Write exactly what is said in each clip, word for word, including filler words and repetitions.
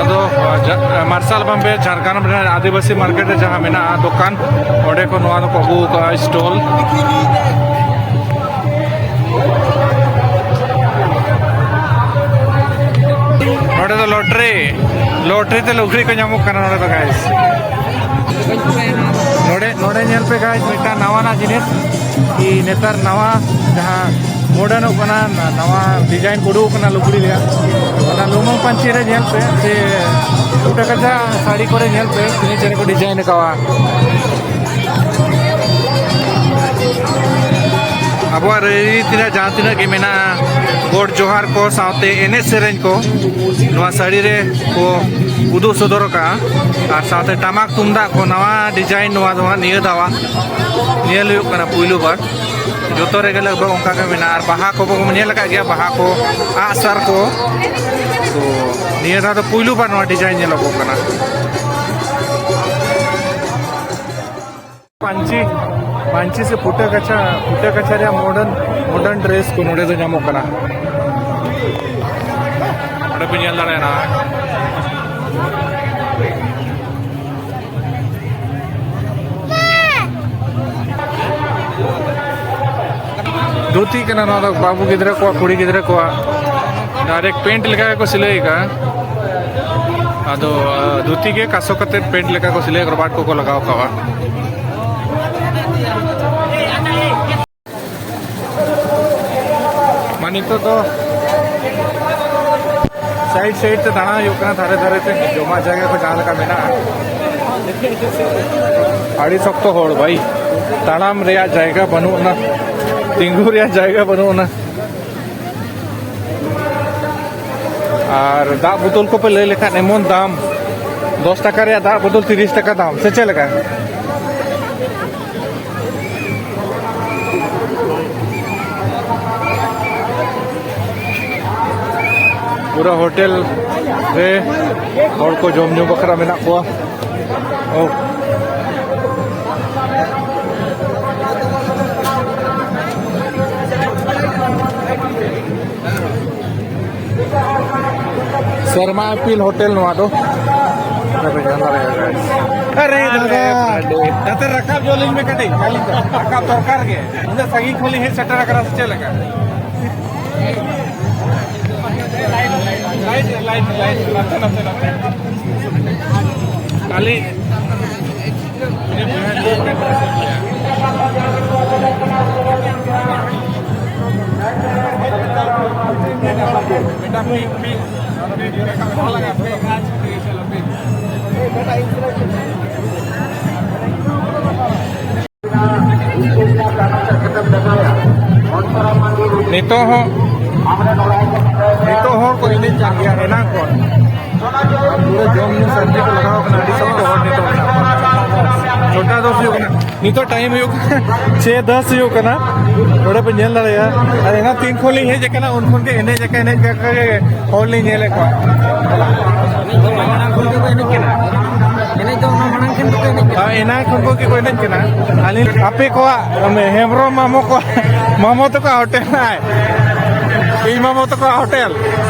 ᱟᱫᱚ, ᱡᱟ-, ᱢᱟᱨᱥᱟᱞ ᱵᱟᱢᱵᱮ ᱡᱷᱟᱲᱜᱨᱟᱢ ᱨᱮ ᱟᱹᱫᱤᱵᱟᱹᱥᱤ ᱢᱟᱨᱠᱮᱴ ᱨᱮ ᱡᱟᱦᱟᱸ ᱢᱮᱱᱟᱜᱼᱟ ᱫᱚᱠᱟᱱ, ᱚᱸᱰᱮ ᱠᱷᱚᱱ ᱱᱚᱣᱟ ᱫᱚᱠᱚ ᱟᱹᱜᱩ ᱟᱠᱟᱫᱼᱟ ᱥᱴᱚᱞ᱾ ᱱᱚᱰᱮ ᱫᱚ ᱞᱚᱴᱨᱤ, ᱞᱚᱴᱨᱤ ᱛᱮ ᱞᱩᱜᱽᱲᱤ ᱠᱚ ᱧᱟᱢᱚᱜ ᱠᱟᱱᱟ ᱱᱚᱰᱮ ᱫᱚ, ᱜᱟᱭᱥ᱾ ᱱᱚᱰᱮ, ᱱᱚᱰᱮ ᱧᱮᱞ ᱯᱮ, ᱜᱟᱭᱥ, ᱢᱤᱫᱴᱟᱝ ᱱᱟᱣᱟᱱᱟᱜ ᱡᱤᱱᱤᱥ, ᱠᱤ ᱱᱮᱛᱟᱨ ᱱᱟᱣᱟ ᱡᱟᱦᱟᱸ ᱢᱚᱰᱟᱨᱱᱚᱜ ᱠᱟᱱᱟ, ᱱᱟ-, ᱱᱟᱣᱟ ᱰᱤᱡᱟᱭᱤᱱ ᱠᱚ ᱩᱰᱩᱠ ᱟᱠᱟᱱᱟ ᱞᱩᱜᱽᱲᱤ ᱨᱮᱭᱟᱜ, ᱚᱱᱟ ᱞᱩᱢᱟᱹᱝ ᱯᱟᱹᱧᱪᱤ ᱨᱮ ᱧᱮᱞ ᱯᱮ, ᱥᱮ ᱯᱷᱩᱴᱟᱹ ᱠᱟᱪᱟ ᱥᱟᱹᱲᱤ ᱠᱚᱨᱮ ᱧᱮᱞ ᱯᱮ, ᱛᱤᱱᱟᱹᱜ ᱪᱮᱦᱨᱟ ᱠᱚ ᱰᱤᱡᱟᱭᱤᱱ ᱟᱠᱟᱣᱟ᱾ ᱟᱵᱚᱣᱟᱜ ᱨᱟᱹᱭᱨᱤᱛ ᱨᱮᱭᱟᱜ ᱡᱟᱦᱟᱸ ᱛᱤᱱᱟᱹᱜ ᱜᱮ ᱢᱮᱱᱟᱜᱼᱟ, ᱜᱚᱰ ᱡᱚᱦᱟᱨ ᱠᱚ ᱥᱟᱶᱛᱮ ᱮᱱᱮᱡ ᱥᱮᱨᱮᱧ ᱠᱚ ᱱᱚᱣᱟ ᱥᱟᱹᱲᱤ ᱨᱮ ᱠᱚ ᱩᱫᱩᱜ ᱥᱚᱫᱚᱨ ᱟᱠᱟᱫᱼᱟ᱾ ᱟᱨ ᱥᱟᱶᱛᱮ ᱴᱟᱢᱟᱠ ᱛᱩᱢᱫᱟᱜ ᱠᱚ ᱱᱟᱣᱟ ᱰᱤᱡᱟᱭᱤᱱ, ᱱᱚᱣᱟ ᱫᱚ ᱦᱟᱸᱜ ᱱᱤᱭᱟᱹ ᱫᱷᱟᱣᱟ ᱧᱮᱞ ᱦᱩᱭᱩᱜ ᱠᱟᱱᱟ ᱯᱩᱭᱞᱩ ᱵᱟᱨ᱾ ᱡᱚᱛᱚ ᱨᱮᱜᱮ ᱞᱟᱜᱽ ᱵᱷᱟᱜᱽ ᱚᱱᱠᱟ ᱜᱮ ᱢᱮᱱᱟᱜᱼᱟ᱾ ᱟᱨ ᱵᱟᱦᱟ ᱠᱚᱵᱚᱱ ᱧᱮᱞ ᱟᱠᱟᱫ ᱜᱮᱭᱟ, ᱵᱟᱦᱟ ᱠᱚ, ᱟᱜᱼᱥᱟᱨ ᱠᱚ᱾ ᱛᱚ ᱱᱤᱭᱟᱹ ᱫᱷᱟᱣ ᱫᱚ ᱯᱩᱭᱞᱩ ᱵᱟᱨ ᱱᱚᱣᱟ ᱰᱤᱡᱟᱭᱤᱱ ᱧᱮᱞᱚᱜᱚᱜ ᱠᱟᱱᱟ᱾ ᱯᱟᱹᱧᱪᱤ, ᱯᱟᱹᱧᱪᱤ ᱥᱮ ᱯᱷᱩᱴᱟᱹ ᱠᱟᱪᱷᱟ, ᱯᱷᱩᱴᱟᱹ ᱠᱟᱪᱷᱟ ᱨᱮᱭᱟᱜ ᱢᱚᱰᱟᱨᱱ, ᱢᱚᱰᱟᱨᱱ ᱰᱨᱮᱥ ᱠᱚ ᱱᱚᱰᱮ ᱫᱚ ᱧᱟᱢᱚᱜ ᱠᱟᱱᱟ᱾ ᱱᱚᱰᱮ ᱯᱮ ᱧᱮᱞ ᱫᱟᱲᱮᱭᱟᱜᱼᱟ᱾ ᱫᱷᱩᱛᱤ ᱠᱟᱱᱟ ᱱᱚᱣᱟ ᱫᱚ, ᱵᱟᱹᱵᱩ ᱜᱤᱫᱽᱨᱟᱹ ᱠᱚᱣᱟᱜ, ᱠᱩᱲᱤ ᱜᱤᱫᱽᱨᱟᱹ ᱠᱚᱣᱟᱜ᱾ ᱰᱟᱭᱨᱮᱠᱴ ᱯᱮᱱᱴ ᱞᱮᱠᱟ ᱜᱮᱠᱚ ᱥᱤᱞᱟᱹᱭ ᱟᱠᱟᱫᱼᱟ᱾ ᱟᱫᱚ ᱫᱷᱩᱛᱤ ᱜᱮ ᱠᱟᱥᱚ ᱠᱟᱛᱮ ᱯᱮᱱᱴ ᱞᱮᱠᱟ ᱠᱚ ᱥᱤᱞᱟᱹᱭ, ᱨᱚᱵᱟᱨᱴ ᱠᱚᱠᱚ ᱞᱟᱜᱟᱣ ᱠᱟᱜᱼᱟ᱾ ᱢᱟ ᱱᱤᱛᱚᱜ ᱫᱚ ᱥᱟᱭᱤᱰ ᱥᱟᱭᱤᱰ ᱛᱮ ᱫᱟᱬᱟ ᱦᱩᱭᱩᱜ ᱠᱟᱱᱟ, ᱫᱷᱟᱨᱮ ᱫᱷᱟᱨᱮ ᱛᱮ ᱡᱚᱢᱟᱜ ᱡᱟᱭᱜᱟ ᱠᱚ ᱡᱟᱦᱟᱸ ᱞᱮᱠᱟ ᱢᱮᱱᱟᱜᱼᱟ᱾ ᱟᱹᱰᱤ ᱥᱚᱠᱛᱚ ᱦᱚᱲ ᱵᱷᱟᱹᱭ, ᱛᱟᱲᱟᱢ ᱨᱮᱭᱟᱜ ᱡᱟᱭᱜᱟ ᱵᱟᱹᱱᱩᱜ ᱟᱱᱟ, ᱛᱤᱸᱜᱩ ᱨᱮᱭᱟᱜ ᱡᱟᱭᱜᱟ ᱵᱟᱹᱱᱩᱜ ᱟᱱᱟ᱾ ᱟᱨ ᱫᱟᱜ ᱵᱳᱛᱚᱞ ᱠᱚᱯᱮ ᱞᱟᱹᱭ ᱞᱮᱠᱷᱟᱱ ᱮᱢᱚᱱ ᱫᱟᱢ, ᱫᱚᱥ ᱴᱟᱠᱟ ᱨᱮᱭᱟᱜ ᱫᱟᱜ ᱵᱳᱛᱚᱞ ᱛᱤᱨᱤᱥ ᱴᱟᱠᱟ ᱫᱟᱢ, ᱥᱮ ᱪᱮᱫ ᱞᱮᱠᱟ? ᱯᱩᱨᱟᱹ ᱦᱳᱴᱮᱞ ᱨᱮ ᱦᱚᱲ ᱠᱚ ᱡᱚᱢ ᱧᱩ ᱵᱟᱠᱷᱨᱟ ᱢᱮᱱᱟᱜ ᱠᱚᱣᱟ᱾ ᱳ᱾ ᱥᱮᱨᱢᱟ ᱤᱯᱤᱞ ᱦᱳᱴᱮᱞ ᱱᱚᱣᱟ ᱫᱚ᱾ ᱟᱨᱮ ᱫᱟᱫᱟ, ᱱᱚᱛᱮ ᱨᱟᱠᱟᱵ ᱡᱚᱞᱤᱧ ᱢᱮ ᱠᱟᱹᱴᱤᱡ, ᱟᱹᱞᱤᱧ ᱫᱚ ᱨᱟᱠᱟᱵ ᱫᱚᱨᱠᱟᱨ ᱜᱮ᱾ ᱩᱱᱟᱹᱜ ᱥᱟᱺᱜᱤᱧ ᱠᱷᱚᱱ ᱞᱤᱧ ᱦᱮᱡ ᱥᱮᱴᱮᱨ ᱟᱠᱟᱱᱟ, ᱥᱮ ᱪᱮᱫ ᱞᱮᱠᱟ? ᱞᱟᱭᱤᱴ, ᱞᱟᱭᱤᱴ, ᱞᱟᱭᱤᱴ, ᱱᱟᱛᱮ, ᱱᱟᱛᱮ, ᱱᱟᱛᱮ᱾ ᱠᱷᱟᱹᱞᱤ ᱱᱤᱛᱚᱜ ᱦᱚᱸ, ᱱᱤᱛᱚᱜ ᱦᱚᱸ ᱠᱚ ᱮᱱᱮᱡ ᱠᱟᱱ ᱜᱮᱭᱟ, ᱮᱱᱟᱝ ᱠᱷᱚᱱ᱾ ᱯᱩᱨᱟᱹ ᱡᱚᱢ ᱧᱩ ᱥᱟᱹᱨᱫᱤ ᱠᱚ ᱞᱟᱜᱟᱣ ᱠᱟᱱᱟ, ᱟᱹᱰᱤ ᱥᱚᱠᱛᱚ ᱦᱚᱲ ᱱᱤᱛᱚᱜ ᱢᱮᱱᱟᱜ ᱠᱚᱣᱟ᱾ ᱪᱷᱚᱴᱟ ᱫᱚᱥ ᱦᱩᱭᱩᱜ ᱠᱟᱱᱟ, ᱱᱤᱛᱚᱜ ᱴᱟᱭᱤᱢ ᱦᱩᱭᱩᱜ ᱠᱟᱱᱟ ᱪᱷᱮ ᱫᱚᱥ ᱦᱩᱭᱩᱜ ᱠᱟᱱᱟ᱾ ᱱᱚᱰᱮ ᱯᱮ ᱧᱮᱞ ᱫᱟᱲᱮᱭᱟᱜᱼᱟ, ᱟᱨ ᱮᱱᱟᱝ ᱛᱤᱱ ᱠᱷᱚᱱ ᱞᱤᱧ ᱦᱮᱡ ᱟᱠᱟᱱᱟ, ᱩᱱ ᱠᱷᱚᱱ ᱜᱮ ᱮᱱᱮᱡ ᱟᱠᱟ, ᱮᱱᱮᱡ ᱟᱠᱟ ᱜᱮ ᱦᱚᱲ ᱞᱤᱧ ᱧᱮᱞᱮᱫ ᱠᱚᱣᱟ᱾ ᱮᱱᱮᱡ ᱫᱚ ᱢᱟᱲᱟᱝ ᱠᱷᱚᱱ ᱜᱮᱠᱚ ᱮᱱᱮᱡ ᱠᱟᱱᱟ᱾ ᱮᱱᱮᱡ ᱫᱚ ᱚᱱᱟ ᱢᱟᱲᱟᱝ ᱠᱷᱚᱱ ᱜᱮᱠᱚ ᱮᱱᱮᱡ ᱠᱟᱱᱟ᱾ ᱦᱳᱭ, ᱮᱱᱟᱝ ᱠᱷᱚᱱ ᱜᱮᱠᱚ ᱮᱱᱮᱡ ᱠᱟᱱᱟ᱾ ᱟᱹᱞᱤᱧ ᱟᱯᱮ ᱠᱚᱣᱟᱜ, ᱢᱟᱱᱮ, ᱦᱮᱢᱵᱨᱚᱢ ᱢᱟᱢᱚ ᱠᱚ, ᱢᱟᱢᱚ ᱛᱟᱠᱚᱣᱟᱜ ᱦᱳᱴᱮᱞ ᱱᱟᱭ, ᱤᱧ ᱢᱟᱢᱚ ᱛᱟᱠᱚᱣᱟᱜ ᱦᱳᱴᱮᱞ,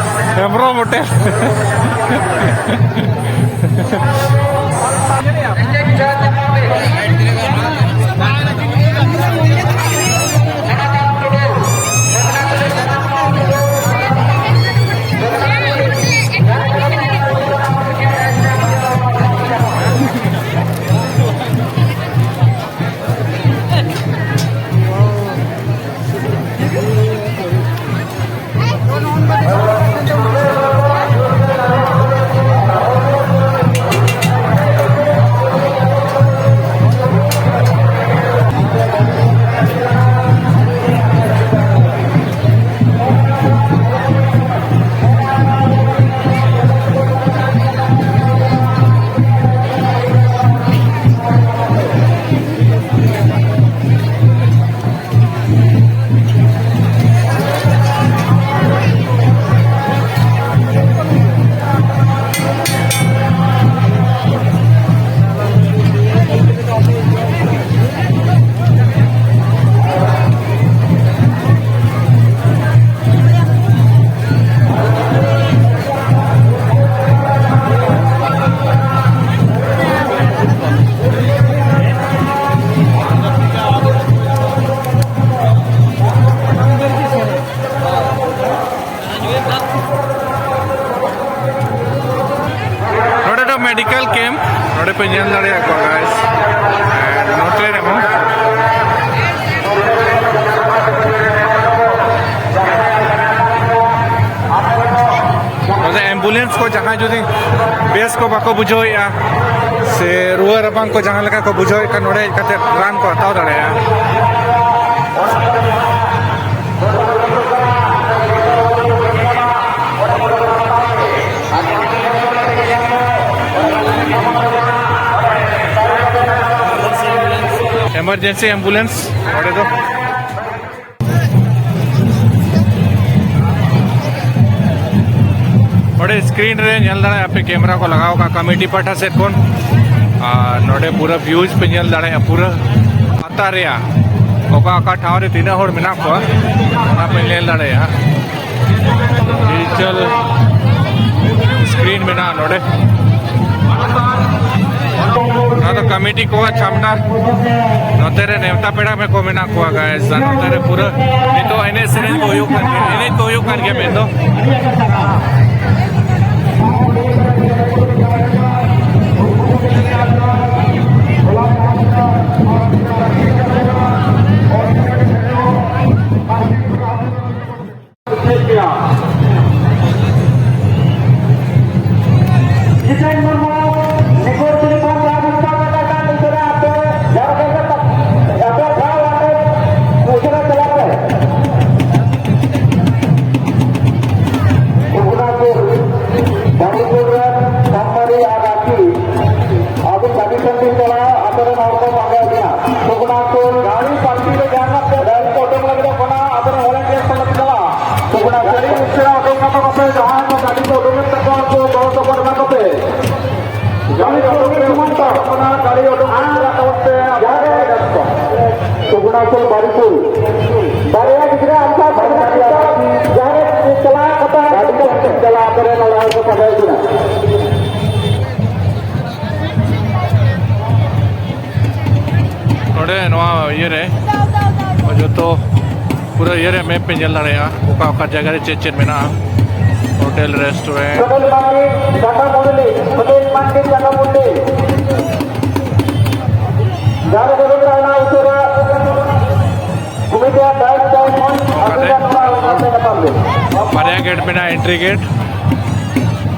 ᱦᱮᱢᱵᱨᱚᱢ ᱦᱳᱴᱮᱞ᱾ ᱱᱚᱛᱮ ᱨᱮᱦᱚᱸ ᱱᱚᱰᱮ ᱮᱢᱵᱩᱞᱮᱱᱥ ᱠᱚ ᱡᱟᱦᱟᱸᱭ ᱡᱩᱫᱤ ᱵᱮᱥ ᱠᱚ ᱵᱟᱠᱚ ᱵᱩᱡᱷᱟᱹᱣᱮᱫᱼᱟ ᱥᱮ ᱨᱩᱣᱟᱹ ᱨᱟᱵᱟᱝ ᱠᱚ ᱡᱟᱦᱟᱸ ᱞᱮᱠᱟ ᱠᱚ ᱵᱩᱡᱷᱟᱹᱣᱮᱫ ᱠᱷᱟᱱ, ᱱᱚᱰᱮ ᱦᱮᱡ ᱠᱟᱛᱮ ᱨᱟᱱ ᱠᱚ ᱦᱟᱛᱟᱣ ᱫᱟᱲᱮᱭᱟᱜᱼᱟ᱾ ᱮᱢᱟᱨᱡᱮᱱᱥᱤ ᱮᱢᱵᱩᱞᱮᱱᱥ ᱱᱚᱰᱮ ᱫᱚ᱾ ᱱᱚᱰᱮ ᱥᱠᱨᱤᱱ ᱨᱮ ᱧᱮᱞ ᱫᱟᱲᱮᱭᱟᱜᱼᱟ ᱯᱮ, ᱠᱮᱢᱮᱨᱟ ᱠᱚ ᱞᱟᱜᱟᱣ ᱟᱠᱟᱫ ᱠᱚᱢᱤᱴᱤ ᱯᱟᱦᱴᱟ ᱥᱮᱫ ᱠᱷᱚᱱ᱾ ᱟᱨ ᱱᱚᱰᱮ ᱯᱩᱨᱟᱹ ᱵᱷᱤᱭᱩᱡᱽ ᱯᱮ ᱧᱮᱞ ᱫᱟᱲᱮᱭᱟᱜᱼᱟ, ᱯᱩᱨᱟᱹ ᱯᱟᱛᱟ ᱨᱮᱭᱟᱜ ᱚᱠᱟ ᱚᱠᱟ ᱴᱷᱟᱶ ᱨᱮ ᱛᱤᱱᱟᱹᱜ ᱦᱚᱲ ᱢᱮᱱᱟᱜ ᱠᱚᱣᱟ, ᱚᱱᱟ ᱯᱮ ᱧᱮᱞ ᱫᱟᱲᱮᱭᱟᱜᱼᱟ᱾ ᱰᱤᱡᱤᱴᱟᱞ ᱥᱠᱨᱤᱱ ᱢᱮᱱᱟᱜᱼᱟ ᱱᱚᱰᱮ᱾ ᱱᱚᱣᱟ ᱫᱚ ᱠᱚᱢᱤᱴᱤ ᱠᱚᱣᱟᱜ ᱪᱷᱟᱢᱰᱟ᱾ ᱱᱚᱛᱮ ᱨᱮ ᱱᱮᱣᱛᱟ ᱯᱮᱲᱟ ᱢᱮ ᱠᱚ ᱢᱮᱱᱟᱜ ᱠᱚᱣᱟ, ᱜᱟᱭᱥ᱾ ᱟᱨ ᱱᱚᱛᱮ ᱨᱮ ᱯᱩᱨᱟᱹ ᱱᱤᱛᱚᱜ ᱮᱱᱮᱡ ᱥᱮᱨᱮᱧ ᱠᱚ ᱦᱩᱭᱩᱜ ᱠᱟᱱ ᱜᱮᱭᱟ, ᱮᱱᱮᱡ ᱠᱚ ᱦᱩᱭᱩᱜ ᱠᱟᱱ ᱜᱮᱭᱟ ᱢᱮᱱᱫᱚ᱾ ᱡᱤᱛᱮᱱ ᱢᱩᱨᱢᱩ, ᱱᱤᱠᱚᱴ ᱛᱮᱞᱤᱯᱷᱚᱱ ᱡᱟᱦᱟᱸ ᱵᱤᱥᱛᱟᱨ ᱠᱟᱛᱮ ᱠᱟᱱ ᱩᱥᱟᱹᱨᱟ ᱟᱯᱮ ᱡᱟᱦᱟᱸ ᱞᱮᱠᱟ ᱜᱮ ᱟᱯᱮ ᱴᱷᱟᱶ ᱟᱯᱮ ᱩᱥᱟᱹᱨᱟ ᱪᱟᱞᱟᱜ ᱯᱮ᱾ ᱥᱩᱜᱩᱱᱟᱯᱩᱨ, ᱵᱟᱨᱤᱯᱩᱨ ᱨᱮᱱ ᱥᱟᱢᱵᱟᱨᱤ ᱟᱨ ᱨᱟᱸᱪᱤ, ᱟᱹᱵᱤᱱ ᱥᱟᱺᱜᱤᱧ ᱥᱟᱺᱜᱤᱧ ᱪᱟᱞᱟᱜ ᱟᱯᱮ ᱨᱮᱱ ᱦᱚᱲ ᱠᱚ ᱯᱟᱸᱡᱟᱭᱮᱫ ᱵᱤᱱᱟ᱾ ᱥᱩᱜᱩᱱᱟᱯᱩᱨ ᱜᱟᱹᱲᱤ ᱯᱟᱨᱠᱤᱝ ᱨᱮ ᱡᱟᱦᱟᱱᱟᱜ ᱛᱮ ᱜᱟᱹᱲᱤ ᱠᱚ ᱚᱰᱚᱠ ᱞᱟᱹᱜᱤᱫᱚᱜ ᱠᱟᱱᱟ, ᱟᱯᱮ ᱨᱮᱱ ᱦᱚᱲ ᱜᱮ ᱥᱟᱸᱜᱮ ᱪᱟᱞᱟᱜ᱾ ᱥᱩᱜᱩᱱᱟ ᱜᱟᱹᱰᱤ ᱩᱥᱟᱹᱨᱟ ᱚᱰᱚᱠ ᱠᱟᱛᱟ ᱠᱚᱯᱮ, ᱡᱟᱦᱟᱸᱭ ᱠᱚ ᱜᱟᱹᱰᱤ ᱠᱚ ᱩᱰᱩᱠᱮᱫ ᱛᱟᱠᱚᱣᱟ, ᱩᱱᱠᱩ ᱜᱚᱲᱚ ᱥᱚᱯᱚᱦᱚᱫ ᱮᱢᱟ ᱠᱚᱯᱮ᱾ ᱜᱟᱹᱰᱤ ᱩᱰᱩᱠ ᱞᱮᱱ ᱠᱷᱟᱱ ᱫᱚ ᱚᱱᱟ ᱜᱟᱹᱰᱤ ᱩᱰᱩᱠ ᱞᱮᱱ ᱠᱷᱟᱱ ᱫᱚ ᱥᱩᱜᱩᱱᱟ ᱠᱷᱚᱱ ᱵᱟᱨᱤᱯᱩᱨ᱾ ᱵᱟᱨᱭᱟ ᱜᱤᱫᱽᱨᱟᱹ ᱟᱱᱥᱟᱨ ᱥᱟᱹᱨᱤ ᱠᱟᱛᱷᱟ, ᱡᱟᱦᱟᱸ ᱨᱮ ᱪᱟᱞᱟᱣ ᱠᱟᱛᱷᱟ ᱜᱟᱹᱰᱤ ᱪᱟᱞᱟᱣ ᱟᱯᱮ ᱨᱮᱱ ᱚᱲᱟᱜ ᱦᱚᱲ ᱠᱚ ᱯᱟᱸᱡᱟᱭᱮᱫ ᱠᱟᱱᱟ᱾ ᱱᱚᱰᱮ ᱱᱚᱣᱟ ᱤᱭᱟᱹ ᱨᱮ ᱡᱚᱛᱚ ᱯᱩᱨᱟᱹ ᱤᱭᱟᱹ ᱨᱮ ᱢᱮᱯ ᱯᱮ ᱧᱮᱞ ᱫᱟᱲᱮᱭᱟᱜᱼᱟ, ᱚᱠᱟ ᱚᱠᱟ ᱡᱟᱭᱜᱟ ᱨᱮ ᱪᱮᱫ ᱪᱮᱫ ᱢᱮᱱᱟᱜᱼᱟ, ᱦᱳᱴᱮᱞ, ᱨᱮᱥᱴᱩᱨᱮᱱᱴ᱾ ᱥᱩᱱᱤᱞ ᱢᱟᱱᱰᱤ, ᱴᱟᱴᱟ ᱢᱩᱨᱞᱤ, ᱥᱩᱱᱤᱞ ᱢᱟᱱᱰᱤ, ᱴᱟᱴᱟ ᱢᱩᱨᱞᱤ᱾ ᱢᱮᱱᱟᱜᱼᱟ entry gate,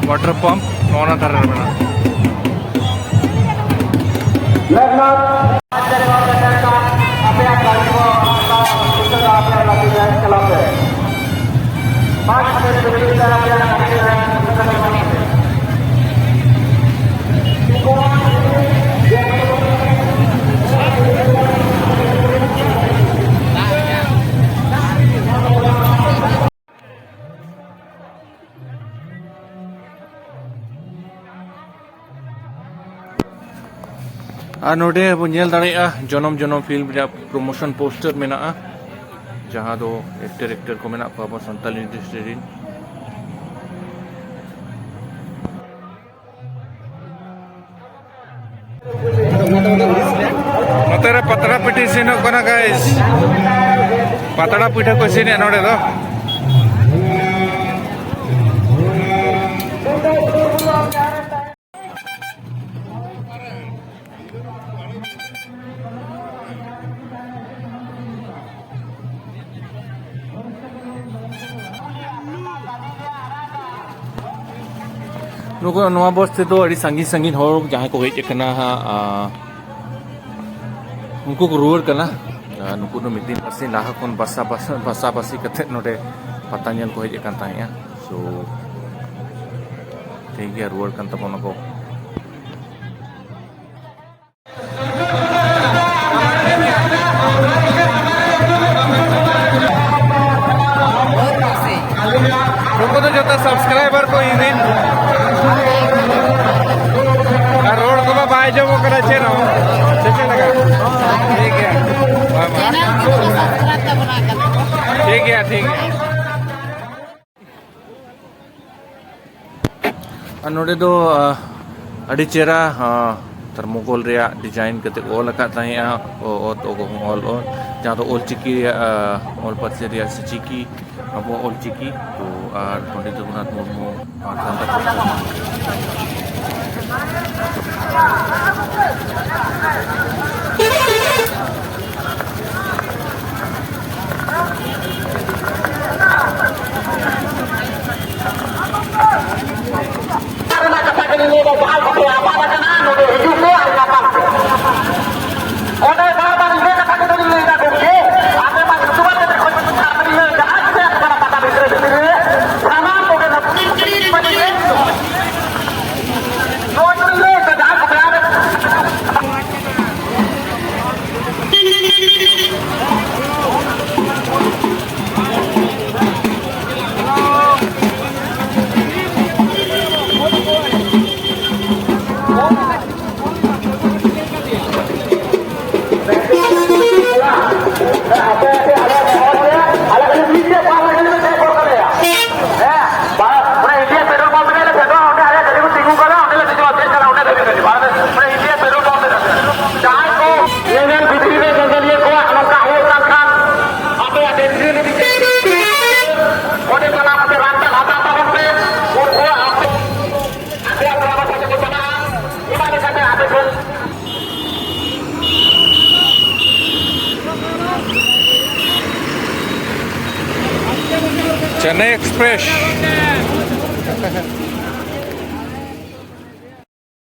water pump ᱱᱚᱜᱼᱚ ᱱᱟ ᱫᱷᱟᱨᱮ ᱨᱮ ᱢᱮᱱᱟᱜᱼᱟ᱾ ᱟᱨ ᱱᱚᱰᱮ ᱵᱚᱱ ᱧᱮᱞ ᱫᱟᱲᱮᱭᱟᱜᱼᱟ ᱡᱚᱱᱚᱢ ᱡᱚᱱᱚᱢ film ᱨᱮᱭᱟᱜ promotion poster ᱢᱮᱱᱟᱜᱼᱟ, ᱡᱟᱦᱟᱸ ᱫᱚ actor actor ᱠᱚ ᱢᱮᱱᱟᱜ ᱠᱚᱣᱟ ᱟᱵᱚ ᱥᱟᱱᱛᱟᱞᱤ industry ᱨᱮᱱ᱾ ᱱᱚᱛᱮ ᱨᱮ ᱯᱟᱛᱲᱟ ᱯᱤᱴᱷᱟᱹ ᱤᱥᱤᱱᱚᱜ ᱠᱟᱱᱟ, guys᱾ ᱯᱟᱛᱲᱟ ᱯᱤᱴᱷᱟᱹ ᱠᱚ ᱤᱥᱤᱱᱮᱫᱼᱟ ᱱᱚᱰᱮ ᱫᱚ᱾ ᱱᱩᱠᱩ ᱱᱚᱣᱟ ᱵᱚᱥ ᱛᱮᱫᱚ ᱟᱹᱰᱤ ᱥᱟᱺᱜᱤᱧ ᱥᱟᱺᱜᱤᱧ ᱦᱚᱲ ᱡᱟᱦᱟᱸᱭ ᱠᱚ ᱦᱮᱡ ᱟᱠᱟᱱᱟ ᱦᱟᱸᱜ, ᱟᱸ, ᱩᱱᱠᱩ ᱠᱚ ᱨᱩᱣᱟᱹᱲ ᱠᱟᱱᱟ᱾ ᱟᱨ ᱱᱩᱠᱩ ᱫᱚ ᱢᱤᱫ ᱫᱤᱱ ᱵᱟᱨᱥᱤᱧ ᱞᱟᱦᱟ ᱠᱷᱚᱱ ᱵᱟᱥᱟ ᱵᱟᱥᱟ, ᱵᱟᱥᱟ ᱵᱟᱥᱤ ᱠᱟᱛᱮᱫ ᱱᱚᱰᱮ ᱯᱟᱛᱟ ᱧᱮᱞ ᱠᱚ ᱦᱮᱡ ᱟᱠᱟᱱ ᱛᱟᱦᱮᱸᱫᱼᱟ᱾ So, ᱴᱷᱤᱠ ᱜᱮᱭᱟ, ᱨᱩᱣᱟᱹᱲ ᱠᱟᱱ ᱛᱟᱵᱚᱱᱟ ᱠᱚ᱾ ᱱᱩᱠᱩ ᱫᱚ ᱡᱚᱛᱚ subscriber ᱠᱚ ᱤᱧ ᱨᱮᱱ᱾ ᱟᱨ ᱨᱚᱲ ᱠᱚᱢᱟ ᱵᱟᱭ ᱟᱸᱡᱚᱢᱚᱜ ᱠᱟᱱᱟ ᱪᱮᱫ ᱦᱚᱸ᱾ ᱥᱮ ᱪᱮᱫ ᱞᱮᱠᱟ? ᱴᱷᱤᱠ ᱜᱮᱭᱟ᱾ ᱦᱳᱭ ᱢᱟ᱾ Channel ᱠᱚ subscribe ᱛᱟᱵᱚᱱᱟ᱾ ᱴᱷᱤᱠ ᱜᱮᱭᱟ, ᱴᱷᱤᱠ ᱜᱮᱭᱟ᱾ ᱟᱨ ᱱᱚᱰᱮ ᱫᱚ, ᱟᱸ, ᱟᱹᱰᱤ ᱪᱮᱦᱨᱟ, ᱟᱸ, ᱛᱷᱟᱨᱢᱳᱠᱳᱞ ᱨᱮᱭᱟᱜ design ᱠᱟᱛᱮ ᱠᱚ ᱚᱞ ᱟᱠᱟᱫ ᱛᱟᱦᱮᱸᱜᱼᱟ, ᱚ-, ᱚᱛ ᱚᱜᱚᱢ ᱚᱞ, ᱚᱞ, ᱡᱟᱦᱟᱸ ᱫᱚ ᱚᱞ ᱪᱤᱠᱤ ᱨᱮᱭᱟᱜ, ᱟᱸ, ᱚᱞ ᱯᱟᱹᱨᱥᱤ ᱨᱮᱭᱟᱜ ᱥᱮ ᱪᱤᱠᱤ, ᱟᱵᱚᱣᱟᱜ ᱚᱞ ᱪᱤᱠᱤ᱾ ᱛᱚ, ᱟᱨ ᱯᱚᱱᱰᱤᱛ ᱨᱚᱜᱷᱩᱱᱟᱛᱷ ᱢᱩᱨᱢᱩ, ᱟᱸ, ᱥᱟᱱᱛᱟᱲ ᱯᱟᱹᱨᱥᱤ ᱪᱮᱱᱱᱟᱭ ᱮᱠᱥᱯᱨᱮᱥ᱾